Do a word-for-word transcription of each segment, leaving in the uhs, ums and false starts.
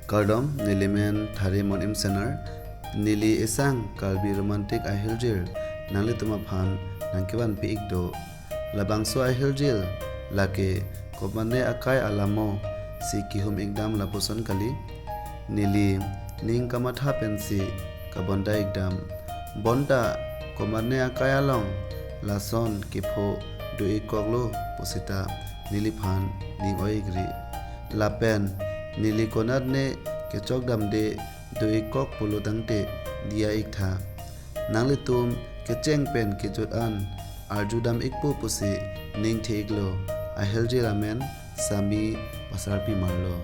Kardom, neli men Thari Mon Imsenar, neli esang Karbi romantic ahirjir nanglitum aphan nangkevanpi ik do. Labangso ahirjir lake komatne akai alamo si kehum ikdam lapuson kali. Neli ning kamatha pensi kabonda ikdam. Bonta komatne akai along lason kepho do ikkoklo pusita neliphan ning oi ikri. Lapen neli konatne kechokdamde do ikkok pulo tangte diya iktha. Nanglitum kecheng pen kejut an arjudam ikpo pusi ningthe iklo. Ahirjir amen Sami Pasarpimarlo.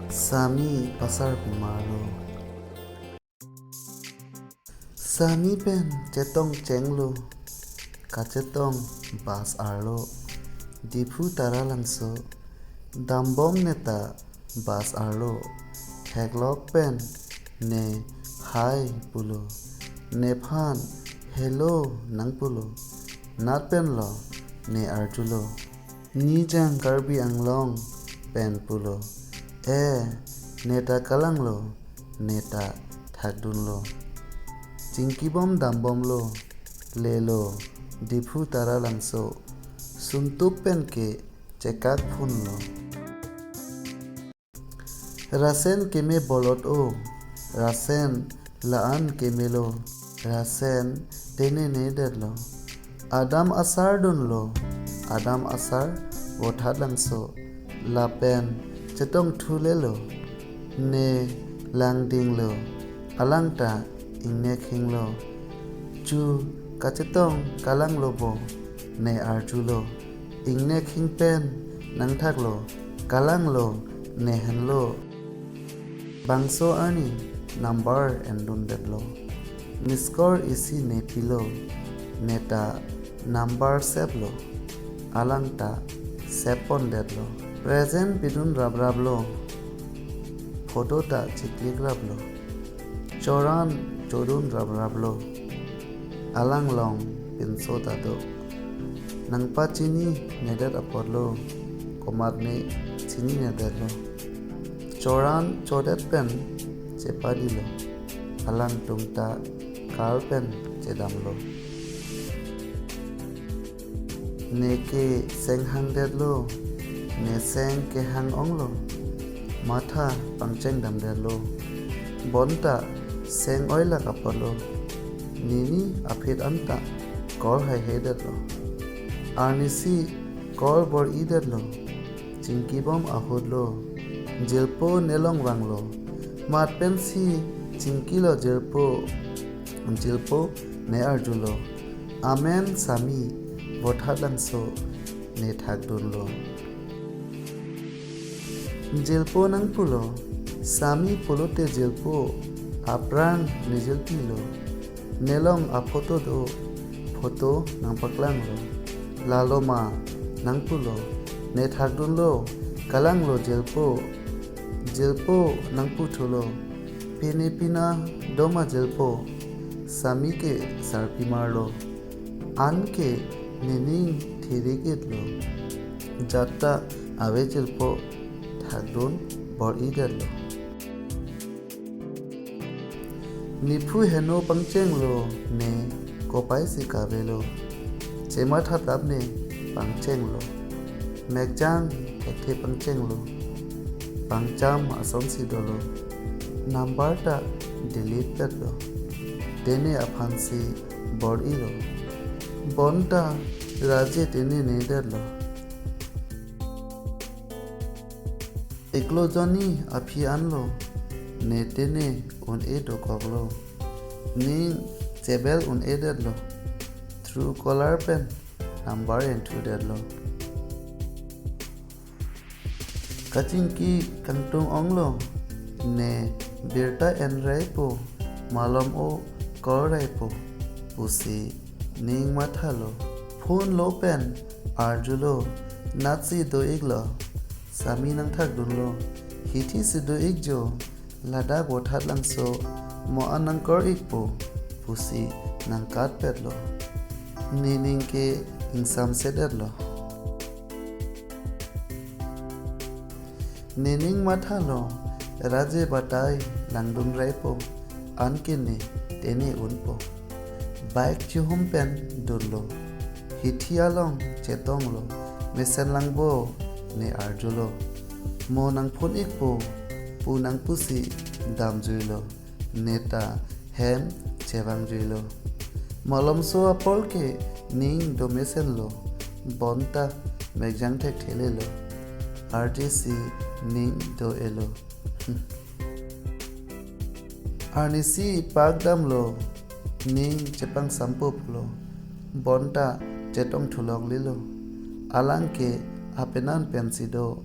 Sami Pasarpimarlo. Sami pen chetong chenglo, kachetong bus arlo, Diphu Taralangso, dambom neta bus arlo, theklok pen ne hi pulo, nephan hello nangpulo, nat penlo ne arjulo. Nijang Karbi Anglong pen pulo. Eh, neta kalanglo, neta thakdunlo. Chingkibom dambomlo, lelo, Diphu Taralangso, suntuk penke chekak phunlo. Rasen keme bolot o, rasen la-an kemelo, rasen tenenedetlo. Adam asar dunlo, Adam asar Vothatlangso, lapen chetong thulelo, ne langdinglo, alangta ingnek hinglo. Chu kachetong kalanglo bo, ne arjulo. Ingnek hing pen nangthaklo, kalanglo, ne henlo. Bangso arni number endundetlo. Miss call isi ne pilo, neta number seplo, alangta seppondetlo. Present pidun rapraplo, photo ta chiklik raplo. Choran chodun rapraplo. Alanglong pinso ta do. Nangpachininedet apotlo, komatne chininedetlo. Choran chodet pen chepadilo. Alangtum ta kal pen chedamlo. Neke seng hangdetlo, ne seng kehang onglo, matha pangchengdamdetlo. Bonta seng oilak apotlo, nini aphi anta call haihedetlo. Arnisi call bor-idetlo, chingkibom ahutlo, jirpo nelong vanglo. Mat pensi chingkilo jirpo, jirpo ne arjulo. Amen Sami, Vothatlangso, ne thakdunlo. Jirpo nangpulo, Sami pulote jirpo, aphrang ne jirpilo. Nelong aphoto do, photo nangpaklanglo. Lalo ma nangpulo, ne thakdunlo, kalanglo jirpo, jirpo nangputhulo. Pine pina doma jirpo, Sami ke sarpimarlo. Anke nening thirik-etlo. Jatta ave jirpo thakdun bor-idetlo. Niphu heno pangchenglo ne kopai si kavelo. Chematha tap ne pangchenglo. Mekjang thekthe pangchenglo. Pangcham asonsi dolo. Number ta delete petlo. Tene aphansi bor-ilo. Bonta raje tenenedetlo. Iklo jonni aphi anlo. Ne tene un-e dokoklo. Ning chebel un-edetlo. Truecaller pen number enthudetlo. Kachingki kangtung onglo, ne birta enraipo, malom o korraipo, pusi ning mathalo. Phone lo pen arjulo, natsi do-iklo, Sami nangthakdunlo, hithi si do-ik jo, ladak Vothatlangso, mo an nangkor-ikpo, pusi nangkatpetlo. Nening ke ingsamsedetlo. Nening mathalo, Raje batai langdun raipo, anke ne tene unpo. Bike chihum pen dunlo. Hithi along chetonglo. Mesen langbo, ne arjulo. Mo nangphun ikpo, pu nangpusi damjuilo. Neta hem chevangjuilo. Malomso apor ke ning domesenlo. Bonta mekjang thektheklelo. Arjesi ning do-elo. Arnisi pak damlo, ning chepangsampo pulo. Bonta chetong thuloklelo. Alang ke apenan pensi do.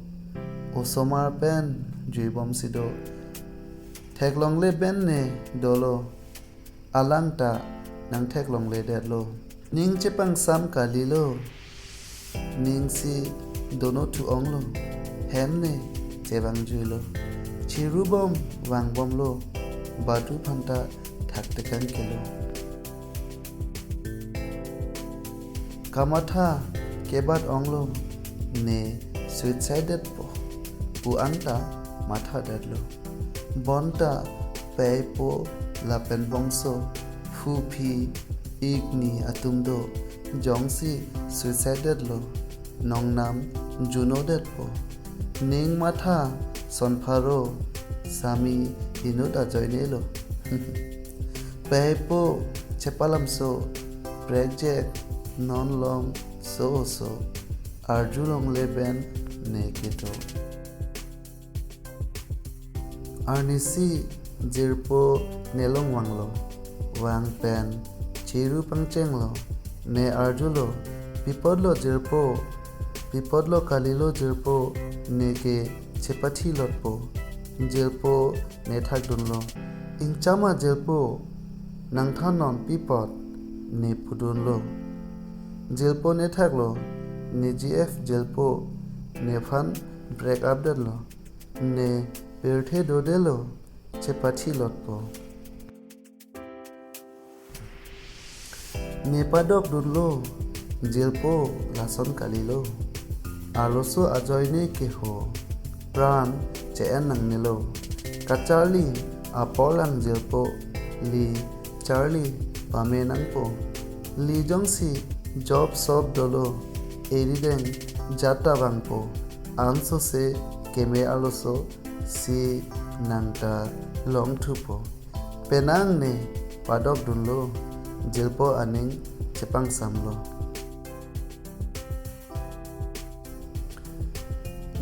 Osomar pen juibomsi do. Theklongle ben ne dolo. Alang ta nangtheklongledetlo. Ning chepangsam kalilo. Ningsi dono thu-onglo. Hem ne chevangjuilo. Chirubom vangbomlo. Badu phanta thaktekang kelo. Kamatha kebat onglo, ne suicide detpo pu anta mathadetlo. Bonta pei po lapen bongso, phu phi, ik ni atum do, jongsi suicide detlo, nongnam junodetpo. Ning matha son pharo, sami inut ajoinelo. Pei po chepalamso, prekjek non long so so, arjulongle ben ne kedo. Arnisi jirpo nelong vanglo, vang pen chiru pangchenglo, ne arjulo, pi apotlo jirpo, pi apotlo kalilo jirpo, ne ke chepathilotpo. Jirpo nethakdunlo. Ingchama jirpo, nangthannon pi apot, ne pudunlo. Jirpo nethaklo, ne G F jirpo, nephan break up detlo. Ne pirthe dodelo, chepathilotpo. Ne padokdunlo, jirpo lason kalilo. Arloso ajoine keho, pran che-en nangnelo. Kacharli apor lang jirpo, li charli pame nangpo. Li jongsi job sop dolo, erideng jat ta vangpo. Ansose keme arloso si nangta longthupo. Penang ne padokdunlo, jirpo aning chepangsamlo.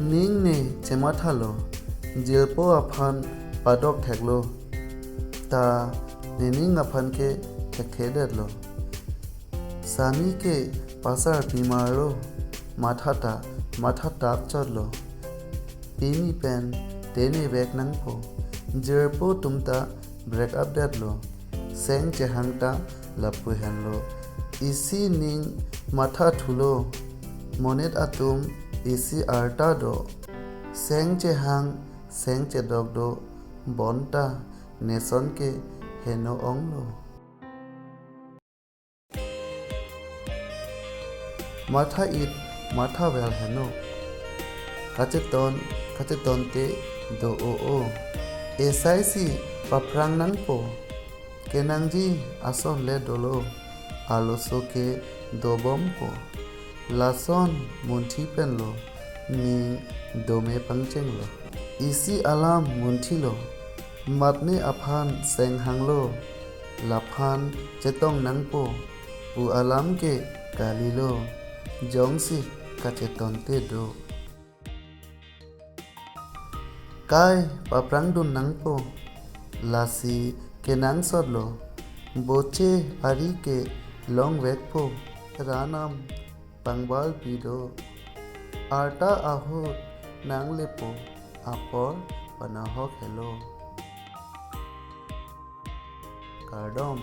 Ning ne chemathalo, jirpo aphan padok theklo. Ta nening aphan ke thekthedetlo. Sami ke pasar pimar lo, matha ta matha tap chotlo. Pini pen tene vek nangpo. Jirpo atum ta break up detlo. Seng chehang ta lapu henlo. Isi ning matha thulo. Monit atum isi arta do. Seng chehang, seng chedok do. Bonta neson ke heno onglo. Matha it, matha vel heno. Kacheton, kachetonte do o o. Esai si paphrang nangpo. Kenangji ason le dolo. Arloso ke dobompo. Lason munthi penlo. Ning dome pangchenglo. Isi alam munthilo. Matne aphan seng hanglo. Laphan chetong nangpo pu alam ke kalilo, jongsi kachetonte do. Kai paphrangdun nangpo, lasi kenangsotlo, boche ari ke longvekpo, ranam pangbalpi do, arta ahut nanglepo, apor panahok helo. Kardom.